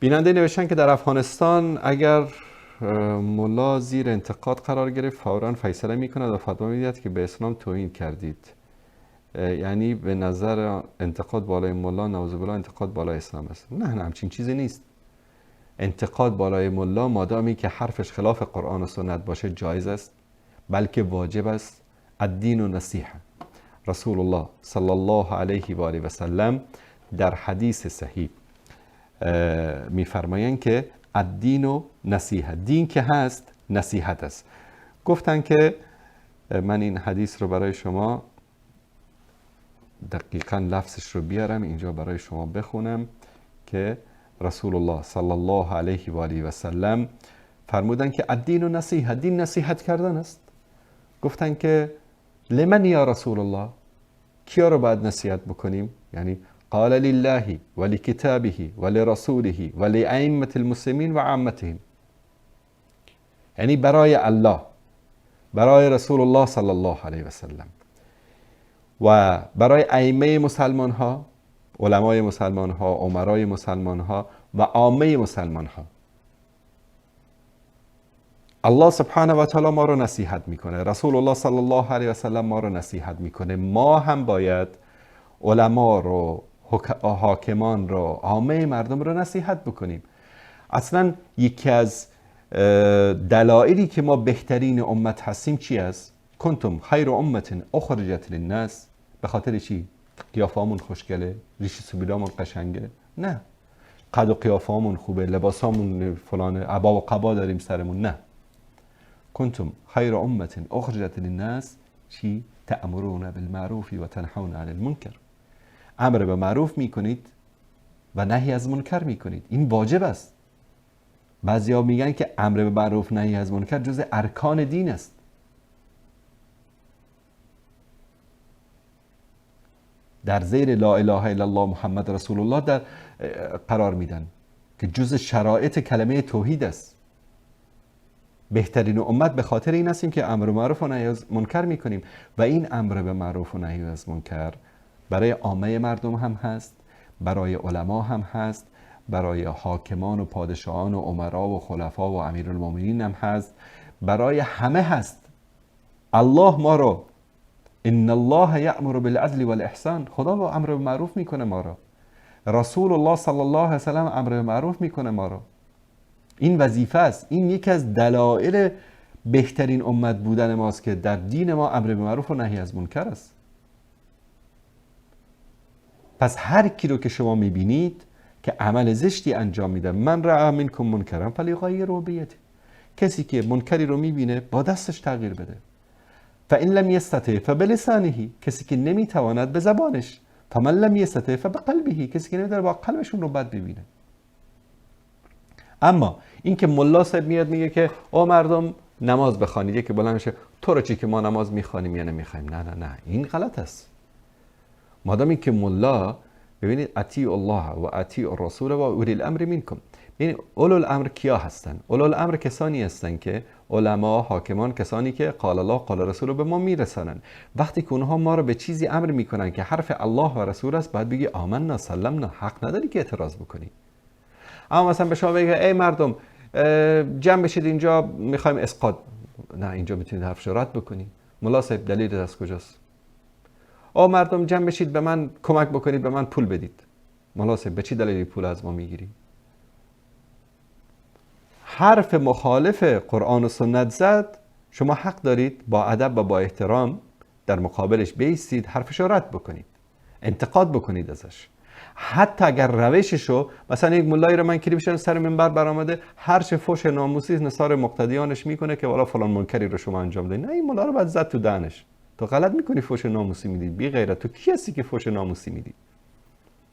بیننده نوشتن که در افغانستان اگر ملا زیر انتقاد قرار گرفت فوراً فیصله میکند و فتوا میدهد که به اسلام توهین کردید. یعنی به نظر انتقاد بالای ملا نعوذ بالله انتقاد بالای اسلام است. نه نه، همچین چیزی نیست. انتقاد بالای ملا مادامی که حرفش خلاف قرآن و سنت باشه جایز است، بلکه واجب است. الدین و نصیحه. رسول الله صلی الله علیه و آله و سلم در حدیث صحیح میفرمایند که الدین و نصیحه، دین که هست نصیحت است. گفتن که من این حدیث رو برای شما دقیقا لفظش رو بیارم اینجا برای شما بخونم که رسول الله صلی الله علیه و آله و سلم فرمودن که الدین و نصیحه، دین نصیحت کردن است. گفتن که لمن یا رسول الله، کیا رو باید نصیحت بکنیم؟ یعنی قال لله و لکتابه و لرسوله و لأئمة المسلمین و عامتهم، یعنی برای الله، برای رسول الله صلی الله علیه و سلم و برای ائمه مسلمان ها، علمای مسلمان ها، امرای مسلمان ها و عامه مسلمان ها. الله سبحانه و تعالی ما رو نصیحت میکنه، رسول الله صلی الله علیه و سلم ما رو نصیحت میکنه. ما هم باید علما رو، حاکمان رو، عامه مردم رو نصیحت بکنیم. اصلا یکی از دلایلی که ما بهترین امت هستیم چی است؟ کنتم خیر امت اخرجت للناس. به خاطر چی؟ قیافه‌مون خوشگله، ریش سبیلامون قشنگه؟ نه. قد و قیافه‌مون خوبه، لباسامون فلانه، عبا و قبا داریم سرمون؟ نه. کنتم خیر امت اخرجت للناس چی؟ تأمرون بالمعروف و تنهون عن المنکر. امر به معروف میکنید و نهی از منکر میکنید. این واجب است. بعضیا میگن که امر به معروف نهی از منکر جز ارکان دین است. در زیر لا اله الا الله محمد رسول الله در قرار میدن که جز شرایط کلمه توحید است. بهترین امت به خاطر این هستیم که امر به معروف و نهی از منکر میکنیم و این امر به معروف و نهی از منکر برای عامه مردم هم هست، برای علما هم هست، برای حاکمان و پادشاهان و امرا و خلفا و امیرالمومنین هم هست، برای همه هست. الله ما رو، ان الله یأمر بالعدل والاحسان، خدا با امر به معروف میکنه ما رو، رسول الله صلی الله علیه و سلم امر به معروف میکنه ما رو. این وظیفه است. این یکی از دلایل بهترین امت بودن ماست که در دین ما امر به معروف و نهی از منکر است. پس هر کی رو که شما میبینید که عمل زشتی انجام میده، من رأی منکم منکرا فلیغیره بیده، کسی که منکری رو میبینه با دستش تغییر بده. فإن لم یستطع فبلسانه، کسی که نمیتواند به زبانش. فمن لم یستطع فبقلبه، کسی که نمیتونه با قلبشون رو بد ببینه. اما اینکه ملا صاحب میاد میگه که او مردم نماز بخوانید، یکی بلند میشه تو رو چی که ما نماز میخوانیم یا نمیخوایم؟ نه نه نه، این غلط است. مادامی که ملا، ببینید اطیع الله و اطیع الرسول و اولی الامر منکم. ببینید اولو الامر کیا هستن؟ اولو الامر کسانی هستن که علما، حاکمان، کسانی که قال الله قال رسول به ما میرسانن. وقتی که اونها ما رو به چیزی امر میکنن که حرف الله و رسول است، باید بگی آمنا سلمنا، حق نداری که اعتراض بکنی. اما مثلا به شما بگه ای مردم جمع بشید اینجا میخوایم اسقاط، نه، اینجا میتونید حرفش رد بکنی. ملا صاحب دلیل از کجاست؟ او مردم جمع بشید به من کمک بکنید، به من پول بدید. ملا صاحب به چی دلیلی پول از ما میگیری؟ حرف مخالف قرآن و سنت زد، شما حق دارید با ادب و با احترام در مقابلش بیستید، حرفش رو رد بکنید، انتقاد بکنید ازش. حتی اگر روششو، مثلا یک ملایی رو من کلیپش سر منبر برآمده، هر چه فحش ناموسی نثار مقتدیانش میکنه که والا فلان منکری رو شما انجام دادی، نه، این ملا رو باید زد تو دهنش. تو غلط میکنی فحش ناموسی میدی، بی غیرت، تو کی هستی که فحش ناموسی میدی؟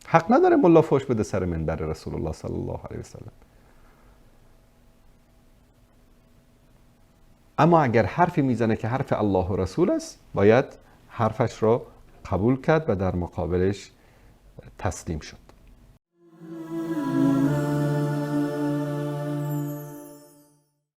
حق نداره ملا فحش بده سر منبر رسول الله صلی الله علیه و سلم. اما اگر حرفی میزنه که حرف الله و رسول است، باید حرفش رو قبول کرد و در مقابلش تسلیم شد.